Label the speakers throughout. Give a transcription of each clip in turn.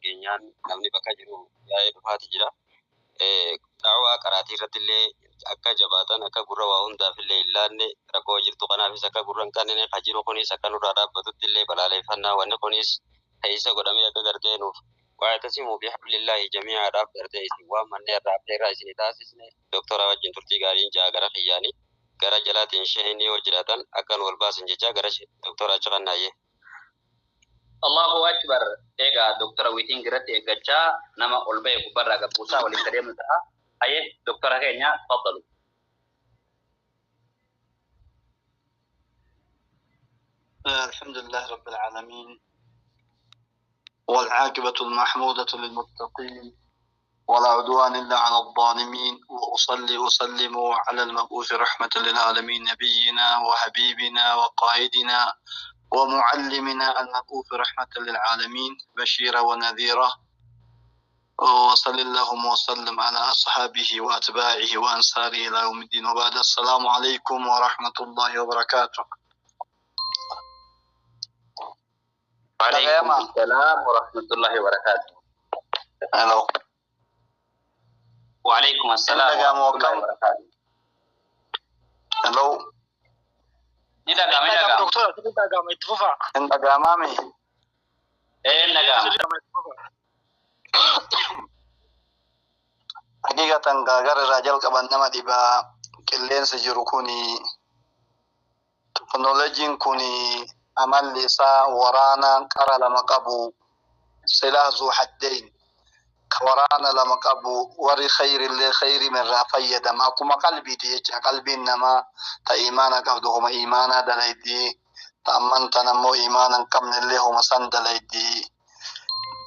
Speaker 1: Dhageenyaan namni bakka jiru yaa'ee dhufaati jira. Daawaa qaraatii irratti illee akka jabaatan, akka gurra waa hundaaf illee hin laanne, rakkoo jirtu kanaafis akka gurra hin qabne, ka jiru kunis akka nurraa dhaabbatutti illee balaaleeffannaa, wanni kunis keessa godhamee akka gartee nuuf واعتصموا بحبل الله جميعا dhaaf gartee isin waan manneen irraa affeerraa isin taasisne. Doktora wajjin turtii gaariin ja'a. Gara kiyyaanii gara jalaatiin isheen yoo jiraatan akka nu wal baasan jecha gara doktora achi qannaayyee.
Speaker 2: Allahu akbar. Egaa doktora waiting irratti eeggachaa nama ol ba'e gubbarraa gabbuusaa waliin adeemu ta'a. Hayyee, doktora keenya, tafaddalu.
Speaker 3: الحمد لله رب العالمين، والعاقبة المحمودة للمتقين، ولا عدوان إلا على الظالمين، وأصلي وأسلم على المبعوث رحمة للعالمين، نبينا وحبيبنا وقائدنا ومعلمنا المبعوث رحمة للعالمين بشيرا ونذيرا، وصل اللهم وسلم على أصحابه وأتباعه وأنصاره إلى يوم الدين، وبعد، السلام عليكم ورحمة الله وبركاته.
Speaker 2: وعليكم السلام ورحمة الله وبركاته.
Speaker 3: Hello.
Speaker 2: وعليكم السلام ورحمة الله وبركاته.
Speaker 3: Hello.
Speaker 2: Ni dhaga'ama, ni dhaga'ama.
Speaker 4: Doktora, ni dhaga'ama, itti fufaa.
Speaker 3: Hin dhaga'amaami?
Speaker 2: Ee, ni dhaga'ama.
Speaker 3: Haqiiqatan gara irraa jalqaban nama dhibaa. Qilleensa jiru kuni, teknooloojiin kuni, amalli isaa waraana qara lama qabu, سلاح ذو حدين, ka waraana lama qabu. Warri khayrillee khayri irraa fayyadama. Akkuma qalbiiti jecha. Qalbiin namaa ta imaana qabdu homa imaanaa dalaydi, ta amman tan ammoo imaana hin qabnellee homa san dalaydi.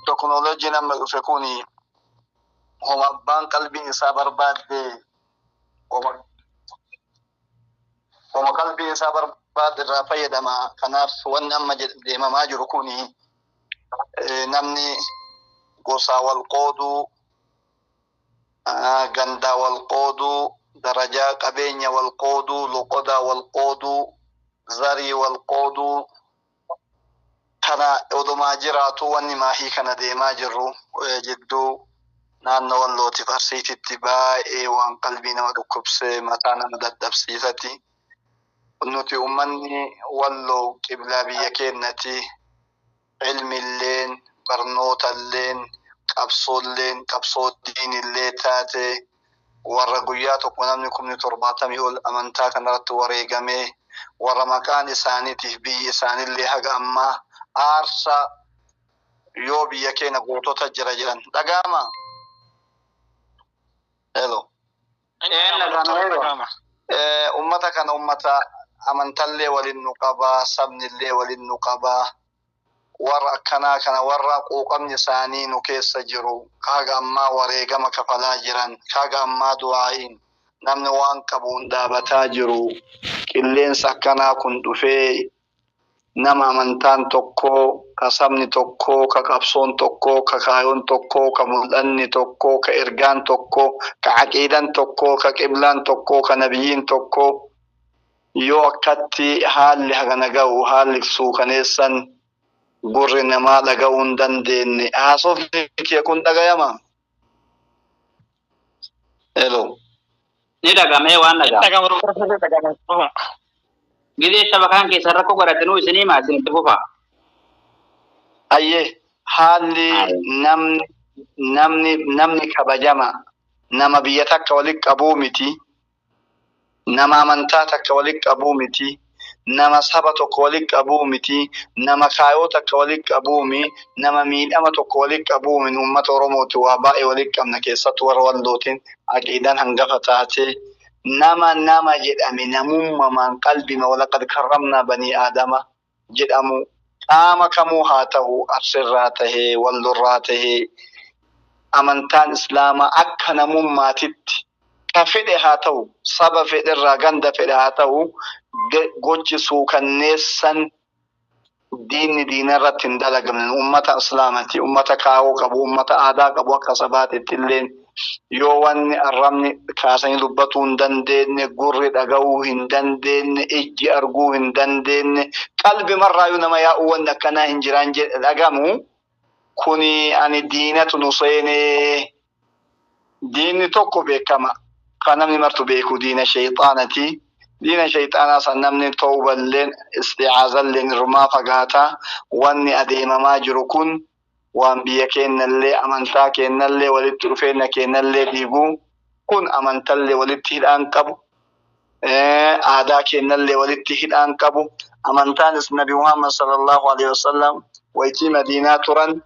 Speaker 3: Teknooloojiin amma dhufe kuni homa abbaan qalbiin isaa barbaadde, homa qalbiin isaa barbaadde irraa fayyadama. Kanaaf wanni amma deemamaa jiru kuni namni gosaa wal qooduu, gandaa wal qooduu, darajaa qabeenya wal qooduu, loqodaa wal qooduu, zarii wal qooduu kana odumaa jiraatu, wanni maahii kana deemaa jirru jidduu naannoo Wallootiif Arsiititti baay'ee waan qalbii nama dhukkubsee mataa nama dadhabsiisati. Nuti ummanni Walloo qiblaa biyya keenyati. Ilmiilleen, barnootalleen, qabsoolleen, qabsoo diinillee taate, warra guyyaa tokko namni 70,000 ol amantaa kanarratti wareegamee, warra maqaan isaaniitiif biyyi isaanillee haga ammaa aarsaa yoo biyya keenya gootota jira jedhan dhaga'ama. Hello.
Speaker 2: Dhaga'ama.
Speaker 3: Ummata kana ummata amantallee waliin nu qabaa, sabnillee waliin nu qabaa. Warra akkanaa kana, warra quuqamni isaanii nu keessa jiru, haga ammaa wareegama kafalaa jiran, haga ammaa du'aa'iin namni waan qabuun dhaabataa jiru. Qilleensa akkanaa kun dhufee nama amantaan tokko, ka sabni tokko, ka qabsoon tokko, ka kaayoon tokko, ka mul'anni tokko, ka ergaan tokko, ka aqiidan tokko, ka qiblaan tokko, ka nabiyyiin tokko yoo akkatti haalli hagana ga'u, haalli suukaneessan gurri namaa dhaga'uu hin dandeenye. Haasofni kiyya kun dhagayama? Hello.
Speaker 2: Ni dhagamee, waan dhaga'ama. Gizee shabakaan keessa rakkoo godhatanuu isinii himaa, isinitti fufa.
Speaker 3: Ayyee, haalli namni kabajama nama biyya takka walitti qabuu miti, nama amantaa takka walitti qabuu miti, nama saba tokko walitti qabuu miti, nama kaayoo takka walitti qabuumi, nama miidhama tokko walitti qabuumi. Uummata Oromooti waa baay'ee walitti qabna, keessattuu warra Wallootiin aqiidaan hangafa taate, nama nama jedhame, namummamaan qalbima ولقد كرمنا بني آدم jedhamu, qaama kamuu haa ta'u, Arsirraa tahee Wallorraa tahee, amantaan Islaamaa akka namummaatitti ka fedhe haa ta'u, saba fedherraa, ganda fedhe haa ta'u, gochi suukanneessan diinni diinarratti hin dalagamne. Ummata Islaamati, ummata kaawoo qabu, ummata aadaa qabu. Akka sabaatitti illee yoo wanni arrabni kaasanii dubbatuu hin dandeenye, gurri dhaga'uu hin dandeenye, ijji arguu hin dandeenye, qalbi marraayyuu nama yaa'uu wanni akkanaa hin jiraan jedhe dhagamu. Kuni ani diinatu nu seenee diinni tokko beekama. Kan namni martu beeku diina shayxaanati. Diina shayxaanaa san namni tawballeen isti'aazalleen irraa fagaata. Wanni adeemamaa jiru kun waan biyya keenyallee amantaa keenyallee walitti dhufeenya keenyallee diiguu kun amantallee walitti hidhaan qabu. Aadaa keenyallee walitti hidhaan qabu. Amantaanis Nabi Muhammad sallallahu alaihi wasallam wayitii Madiinaa turan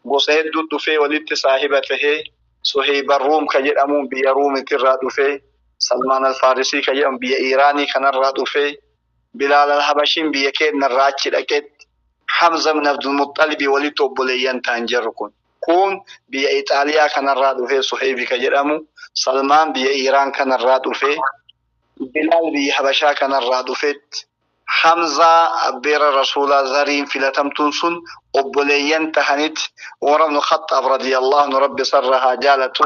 Speaker 3: gosa hedduu dhufee walitti saahiba tahee Suhayba Ruum ka jedhamu biyya Ruumitirraa dhufee Salmaan Alfaarisii ka jedhamu biyya Iiraanii kanarraa dhufee Bilaal Alhabashiin biyya keenyarraa achi dhaqetti Hamza ibn Abdul Muttalibii walitti obboleeyyan ta'an jirru kun. Kun biyya Ixaaliyaa kanarraa dhufee Suhaybi ka jedhamu Salmaan biyya Iiraan kanarraa dhufee Bilaal biyya Habashaa kanarraa dhufetti Hamza abbeera Rasuulaa zariin filatamtuun sun obboleeyyan tahanitti Umar ibn Khattaab radiyallahu anhu rabbi sarra haa jaalatu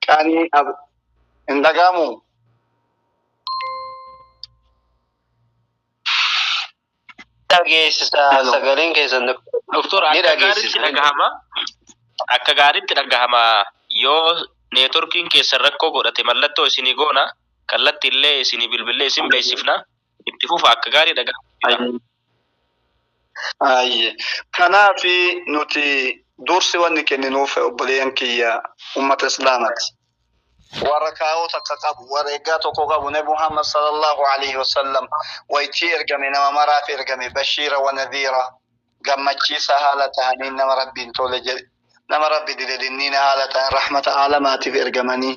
Speaker 3: qanii hin dhaga'amu.
Speaker 1: Dhageessisa sagaleen keessan
Speaker 4: Doktor
Speaker 1: ni
Speaker 4: akka gaariitti
Speaker 1: dhageessisa.
Speaker 4: dhagahama. Akka gaariitti dhagahama. Yoo neetworkiin keessan rakkoo godhate mallattoo isinii goona. Kallatti illee isinii bilbillee isin beeksifna. Itti fufa akka gaarii dhagahama.
Speaker 3: Ayye. Kanaafi nuti dursi wanni kenninuuf obboleeyyan kiyya ummata islaamati. Warra kaayoo takka qabu, warra eeggaa tokko qabu, Nabi Muhammad sallallahu alaihi wasallam wayitii ergame nama maraaf ergame bashiira wa nadhiira gammachiisa haala tahaniin nama rabbiin tole jedhe nama rabbi dide dinniina haala tahan rahmata aalamaatiif ergamanii.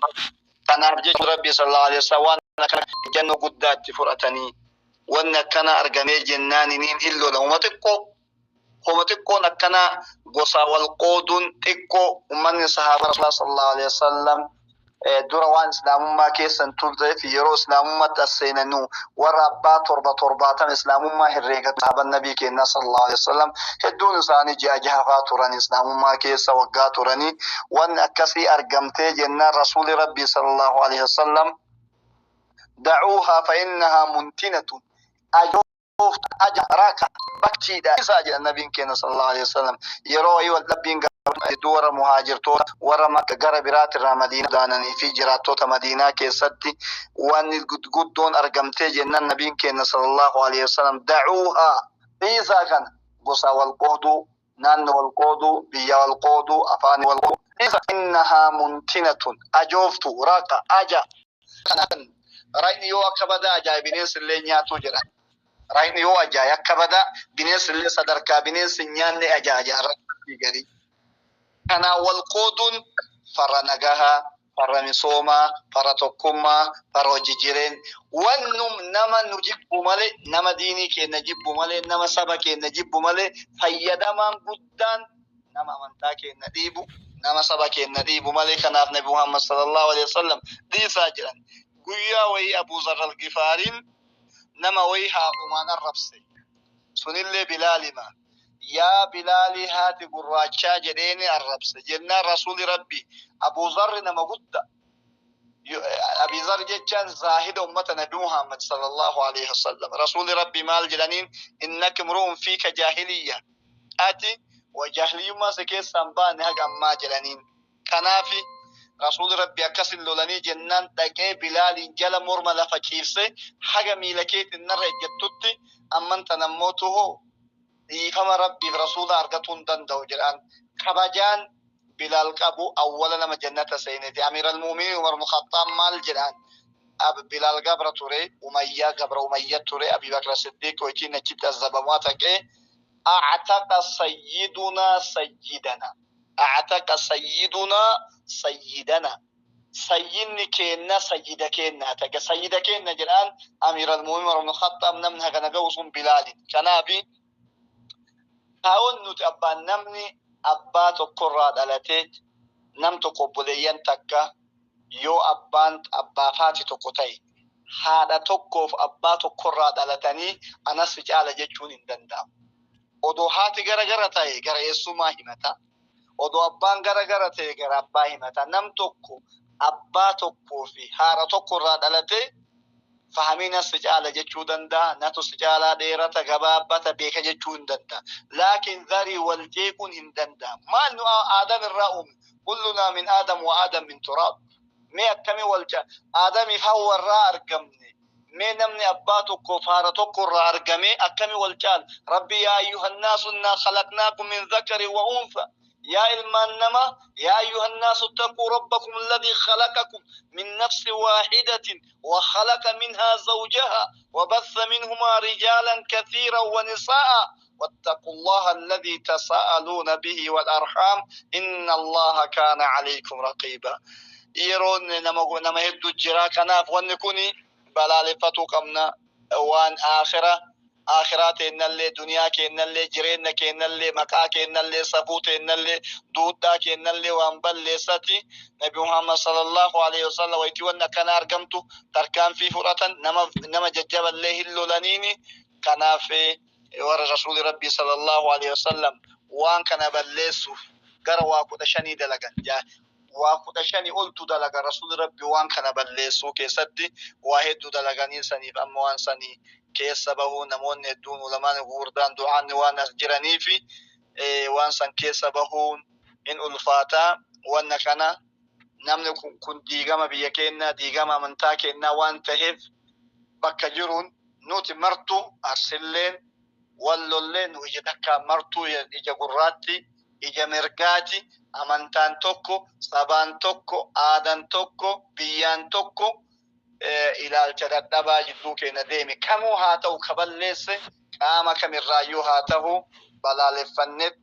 Speaker 3: Kanaaf jecha rabbi sallallahu alaihi wasallam waan akkana ejjennoo guddaatti fudhatanii wanni akkana argamee jennaaniniin hin lola. Homa xiqqoo homa xiqqoon akkana gosa wal qooduun xiqqoo ummanni sahaaba rasuulaa sallallahu alaihi wasallam dura waan islaamummaa keessan turteef yeroo islaamummaatti as seenanu warra abbaa torba torbaatama islaamummaa herreegatu sahaaban nabii keenyaa sallallahu alaihi wasallam hedduun isaanii ji'a jahafaa turan islaamummaa keessa waggaa turanii wanni akkasii argamtee jennaan rasuuli rabbii sallallahu alaihi wasallam dacuuhaa fa innahaa muntinatun ajooftu aja raka baktiidha isaa jedha nabiin keenya sallallahu alaihi wasallam yeroo wayii wal dhabbiin hedduu warra muhaajirtoota warra Makka gara biraatirraa Madiinaa daananii fi jiraattota Madiinaa keessatti wanni guddoon argamtee jennaan nabiin keenya sallallahu alaihi wasallam dacuuhaa dhiisaa kana gosa wal qooduu naannoo wal qooduu biyya wal qooduu afaan wal qooduu dhiisa innahaa muntinatun ajooftu raqa aja rayni yoo akka badaa ajaa'i bineensi illee nyaatu jedha. Rayni yoo ajaa'i akka badaa bineensi illee sadarkaa bineensi hin nyaanne ajaa'a raqii gadi. Kanaan wal qooduun farra nagahaa, farra misoomaa, farra tokkummaa, farra hojii jireen. Wannum nama nu jibbu malee, nama diinii keenya jibbu malee, nama saba keenya jibbu malee fayyadamaan guddaan nama amantaa keenya dhiibu, nama saba keenya dhiibu malee kanaaf Nabi Muhammad sallallahu alaihi wasallam dhiisaa jedhan. Guyyaa wayii Abuu Zarr al-Gifaariin nama wayii haadhumaan arrabse. Sunillee Bilaalima. Yaa Bilaalii haati gurraachaa jedheeni arrabse. Jennaan Rasuuli Rabbi Abuu Zarri nama guddaa. Abii Zarri jechaan zaahida ummata Nabi Muhammad sallallahu alaihi wasallam. Rasuuli Rabbi maal jedhaniin innaka imru'un fiika jaahiliyya. Ati wa jaahiliyyummaa si keessaan baane haga ammaa jedhaniin. Kanaafi Rasuuli Rabbi akkasin lolanii jennaan dhaqee Bilaaliin jala morma lafa ciibsee haga miila keetiin narra ejjettutti amman tana immoo tuhoo dhiifama Rabbiif Rasuula argatuu hin danda'u jedhaan. Kabajaan Bilaal qabu awwala nama jannata seeneeti. Amiir al-Mu'miniin Umar ibn Khattaab maal jedhaan? Bilaal gabra ture, Umayyaa gabra Umayya ture, Abii Bakr Siddiq wayitiin achitti azabamaa taqee a'taqa sayyidunaa sayyidana. A'taqa sayyidunaa sayyidana. Sayyidni keenna sayyida keenna taqa. Sayyida keenna jedhaan Amiir al-Mu'miniin Umar ibn Khattaab namni hagana ga'u sun Bilaali. Kanaafi kaawwan nuti abbaan namni abbaa tokkorraa dhalatee nam tokko obboleeyyan takka yoo abbaan abbaa faati tokko ta'e haadha tokkoof abbaa tokkorraa dhalatanii anas caala jechuun hin danda'amu. Odoo haati gara gara ta'e gara eessumaa himata. Odoo abbaan gara gara ta'e gara abbaa himata. Nam tokko abbaa tokkoo fi haadha tokkorraa dhalatee Fahamiina si caala jechuu danda'a. Natu si caalaa dheerata gabaabbata beeka jechuu hin danda'a. Laakiin zarii wal jeequun hin danda'amu. Maal nu Aadam irraa uumne? Kullunaa min Aadam wa Aadam min turaab. Mee akkamii wal Aadamiif Hawwa irraa argamne? Mee namni abbaa tokko faara tokko irraa argame akkamii wal caala? Rabbi yaa ayyuhannaasu innaa khalaqnaakum min dhakari wa unfa. Yaa ilmaan namaa, yaa ayyuhannaasu ittaquu rabbakum alladhii khalaqakum min nafsin waahidatin wa khalaqa minhaa zawjahaa wa batha minhumaa rijaalan kathiiran wa nisaa'a wattaqullaha alladhii tasaa'aluuna bihi wal arhaam inna Allaha kaana alaykum raqiiba. Yeroon nama hedduu jira, kanaaf wanni kuni balaaleffatuu qabna. Waan aakhira aakhiraa teennallee, duniyaa keennallee, jireenna keennallee, maqaa keennallee, safuu teennallee, duudhaa keennallee waan balleessati. Nabi Muhammad sallallahu alaihi wasallam wayitii wanni akkana argamtu tarkaanfii fudhatan, nama jajjaballee hin lolaniini. Kanaaf warra rasuuli rabbii sallallahu alaihi wasallam waan kana balleessuuf gara waa 15 dalagan. Waa 15 oltu dalagan rasuuli rabbii waan kana balleessuu keessatti waa hedduu dalaganii. Saniif amma waan sanii keessa bahuu namoonni hedduun, ulamaan gurguddaan, du'aanni waan as jiraniifi waan san keessa bahuun hin ulfaataa. Wanna kana namni kun diigama biyya keenyaa, diigama amantaa keenyaa waan ta'eef bakka jiruun nuti martuu, Arsilleen Wallolleen, nu ija takkaa martuu, ija gurraatti, ija mirgaati. Amantaan tokko, sabaan tokko, aadaan tokko, biyyaan tokko. Ilaalcha dadhabaa jidduu keenya deeme kamuu haa ta'u, kaballeesse qaama kamirraayyuu haa ta'u, balaaleffanneet.